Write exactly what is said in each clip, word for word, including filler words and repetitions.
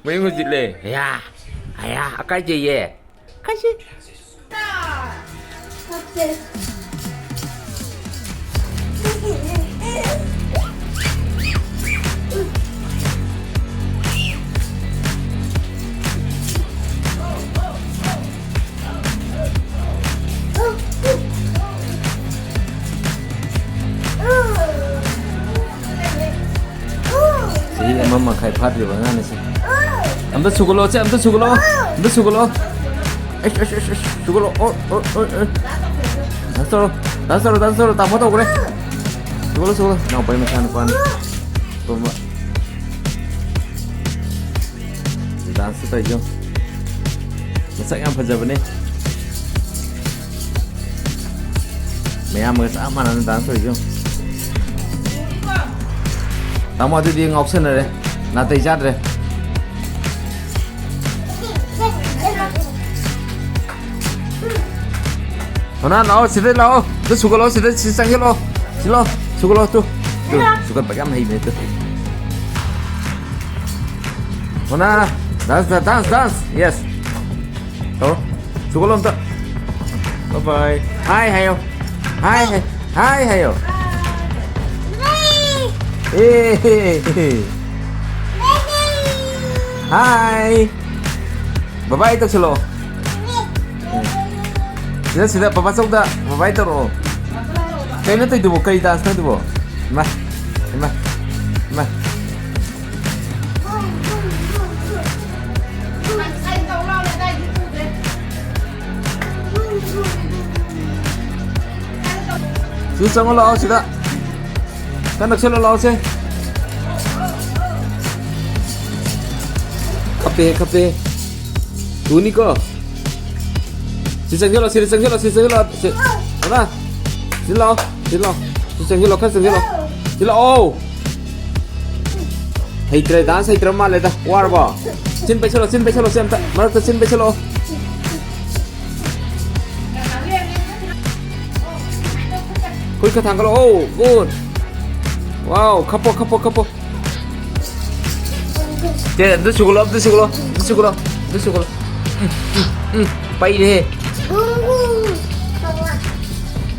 ꯃꯌꯨꯝ ꯍꯧꯖꯤꯛꯂꯦ꯫ ꯑꯌꯥ! ꯑꯌꯥ! ꯑꯀꯥꯏꯖꯩꯌꯦ꯫ ꯑꯀꯥꯏꯖꯩ꯫ ꯆꯍꯤ ꯑꯃ ꯃꯈꯥꯏ ꯐꯥꯗ꯭ꯔꯤꯕ ꯑꯉꯥꯡꯅꯤ ꯁꯤ꯫ ꯑꯝꯇ ꯁꯨꯒꯠꯂꯣ, ꯁꯦ, ꯑꯝꯇ ꯁꯨꯒꯠꯂꯣ꯫ ꯑꯝꯇ ꯁꯨꯒꯠꯂꯣ꯫ ꯑꯩꯁ, ꯑꯩꯁ, ꯑꯩꯁ, ꯑꯩꯁ, ꯁꯨꯒꯠꯂꯣ꯫ ꯑꯣ, ꯑꯣ, ꯑꯣ, ꯑꯣ꯫ Dance ꯇꯧꯔꯣ, dance ꯇꯧꯔꯣ, dance ꯇꯧꯔꯣ꯫ ꯇꯥꯃꯣ ꯇꯧꯈ꯭ꯔꯦ꯫ ꯁꯨꯒꯠꯂꯣ, ꯁꯨꯒꯠꯂꯣ꯫ ꯏꯅꯥꯎꯄꯥꯒꯤ ꯃꯆꯥꯅꯨꯄꯥꯅꯤ꯫ ꯇꯨꯝꯕ꯫ Dance ꯇꯧꯔꯤꯁꯦ ꯌꯦꯡꯉꯨ꯫ ꯃꯁꯛ ꯌꯥꯝ ꯐꯖꯕꯅꯦ꯫ ꯃꯌꯥꯝꯒ ꯆꯞ ꯃꯥꯟꯅꯅ dance ꯇꯧꯔꯤꯁꯦ ꯌꯦꯡꯉꯨ꯫ ꯇꯥꯃꯣ ꯑꯗꯨꯗꯤ ꯉꯥꯎꯁꯟꯅꯔꯦ꯫ ꯅꯥꯇꯩ ꯆꯥꯗ꯭ꯔꯦ꯫ ꯍꯣꯅꯥ, ꯂꯥꯛꯑꯣ, ꯁꯤꯗ ꯂꯥꯛꯑꯣ꯫ ꯑꯗꯨ ꯁꯨꯒꯠꯂꯣ, ꯁꯤꯗ, ꯁꯤ ꯆꯪꯁꯤꯜꯂꯣ꯫ ꯁꯤ ꯂꯥꯛꯑꯣ, ꯁꯨꯒꯠꯂꯣ, ꯇꯨ꯫ ꯇꯨ, ꯁꯨꯒꯠꯄ ꯌꯥꯝ ꯍꯩꯕꯅꯦ, two. ꯍꯣꯅꯥ, dance, dance, dance, yes꯫ ꯇꯧꯔꯣ꯫ ꯁꯨꯒꯠꯂꯣ ꯑꯝꯇ꯫ Bye bye꯫ Hi ꯍꯥꯏꯌꯣ꯫ Hi ꯍꯥꯏ-, hi ꯍꯥꯏꯌꯣ꯫ ꯑꯦ꯫ Hi꯫ Bye bye ꯇꯧꯁꯜꯂꯣ꯫ ꯁꯤꯗ, ꯁꯤꯗ, ꯕꯕꯥ ꯆꯧꯗ bye bye ꯇꯧꯔꯛꯑꯣ꯫ ꯀꯩꯅꯣ ꯇꯧꯗꯨꯕꯣ? ꯀꯔꯤ dance ꯅꯣ ꯑꯗꯨꯕꯣ? ꯏꯃꯥ, ꯏꯃꯥ, ꯏꯃꯥ꯫ ꯁꯤꯗ ꯆꯪꯉꯣ ꯂꯥꯛꯑꯣ, ꯁꯤꯗ꯫ ꯈꯔ ꯅꯛꯁꯜꯂꯣ ꯂꯥꯛꯑꯣꯁꯦ꯫ ꯀꯞꯄꯦ, ꯀꯞꯄꯦ꯫ ꯇꯨꯅꯤꯀꯣ꯫ ꯁꯤ ꯆꯪꯁꯤꯜꯂꯣ, ꯁꯤꯗ ꯆꯪꯁꯤꯜꯂꯣ, ꯁꯤ ꯆꯪꯁꯤꯜꯂꯣ꯫ ꯁꯤ, ꯍꯣꯅꯥ꯫ ꯁꯤ ꯂꯥꯛꯑꯣ, ꯁꯤ ꯂꯥꯛꯑꯣ꯫ ꯁꯤ ꯆꯪꯁꯤꯜꯂꯣ, ꯈꯔ ꯆꯪꯁꯤꯜꯂꯣ꯫ ꯁꯤ ꯂꯥꯛꯑꯣ꯫ ꯍꯩꯇ꯭ꯔꯦ, dance ꯍꯩꯇ꯭ꯔ ꯃꯥꯜꯂꯦꯗ꯫ ꯋꯥꯔꯕꯣ? ꯆꯤꯟ ꯄꯩꯁꯜꯂꯣ, ꯆꯤꯟ ꯄꯩꯁꯜꯂꯣ, ꯁꯤ ꯑꯝꯇ꯫ ꯃꯔꯛꯇ ꯆꯤꯟ ꯄꯩꯁꯜꯂꯣ꯫ ꯈꯨꯠ ꯈꯔ ꯊꯥꯡꯒꯠꯂꯣ꯫ ꯑꯣ, good꯫ Wow, ꯈꯞꯄꯣ, ꯈꯞꯄꯣ, ꯈꯞꯄꯣ꯫ ꯁꯦ, ꯑꯗꯨ ꯁꯨꯒꯠꯂꯣ, ꯑꯗꯨ ꯁꯨꯒꯠꯂꯣ, ꯑꯗꯨ ꯁꯨꯒꯠꯂꯣ, ꯑꯗꯨ ꯁꯨꯒꯠꯂꯣ꯫ ꯎꯝ, ꯎꯝ, ꯎꯝ, ꯄꯩꯔꯦꯍꯦ꯫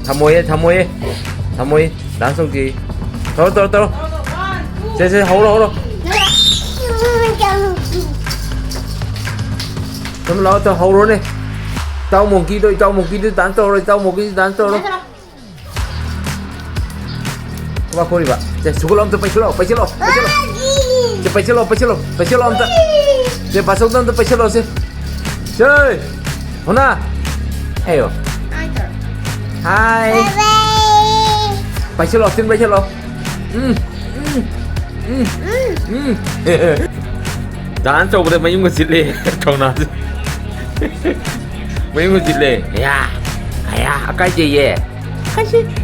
ꯊꯝꯃꯣꯏꯌꯦ, ꯊꯝꯃꯣꯏꯌꯦ, ꯊꯝꯃꯣꯏꯌꯦ꯫ Dance ꯇꯧꯁꯤ꯫ ꯇꯧꯔꯣ, ꯇꯧꯔꯣ, ꯇꯧꯔꯣ꯫ ꯁꯦ, ꯁꯦ, ꯍꯧꯔꯣ, ꯍꯧꯔꯣ꯫ ꯁꯨꯝ ꯂꯥꯛꯑꯣ, ꯇꯧ, ꯍꯧꯔꯣꯅꯦ꯫ ꯏꯇꯥꯎ ꯃꯣꯡꯀꯤꯗꯣ, ꯏꯇꯥꯎ ꯃꯣꯡꯀꯤꯗꯣ dance ꯇꯧꯔꯣ, ꯏꯇꯥꯎ ꯃꯣꯡꯀꯤꯗꯣ dance ꯇꯧꯔꯣ꯫ ꯋꯥꯈꯣꯏꯕ꯫ ꯁꯦ, ꯁꯨꯒꯠꯂꯣ, ꯑꯝꯇ ꯄꯩꯁꯤꯜꯂꯣ, ꯄꯩꯁꯤꯜꯂꯣ, ꯄꯩꯁꯤꯜꯂꯣ꯫ ꯁꯦ, ꯄꯩꯁꯤꯜꯂꯣ, ꯄꯩꯁꯤꯜꯂꯣ, ꯄꯩꯁꯤꯜꯂꯣ ꯑꯝꯇ꯫ ꯁꯦ, ꯕꯥꯆꯧꯗ ꯑꯝꯇ ꯄꯩꯁꯤꯜꯂꯣ, ꯁꯦ꯫ ꯁꯦ, ꯍꯣꯅꯥ꯫ ꯑꯩꯌꯣ꯫ ꯍꯥꯏ꯫ ꯄꯩꯁꯤꯜꯂꯣ, ꯆꯤꯟ ꯄꯩꯁꯤꯜꯂꯣ꯫ ꯎꯝ, ꯎꯝ, ꯎꯝ, ꯎꯝ꯫ Dance ꯇꯧꯕꯗ ꯃꯌꯨꯝꯒ ꯆꯤꯠꯂꯦ, ꯊꯧꯅꯥꯁꯦ꯫ ꯃꯌꯨꯝꯒ ꯆꯤꯠꯂꯦ꯫ ꯑꯌꯥ, ꯑꯌꯥ, ꯑꯀꯥꯏ ꯆꯩꯌꯦ꯫ ꯑꯀꯥꯏ ꯆꯩ꯫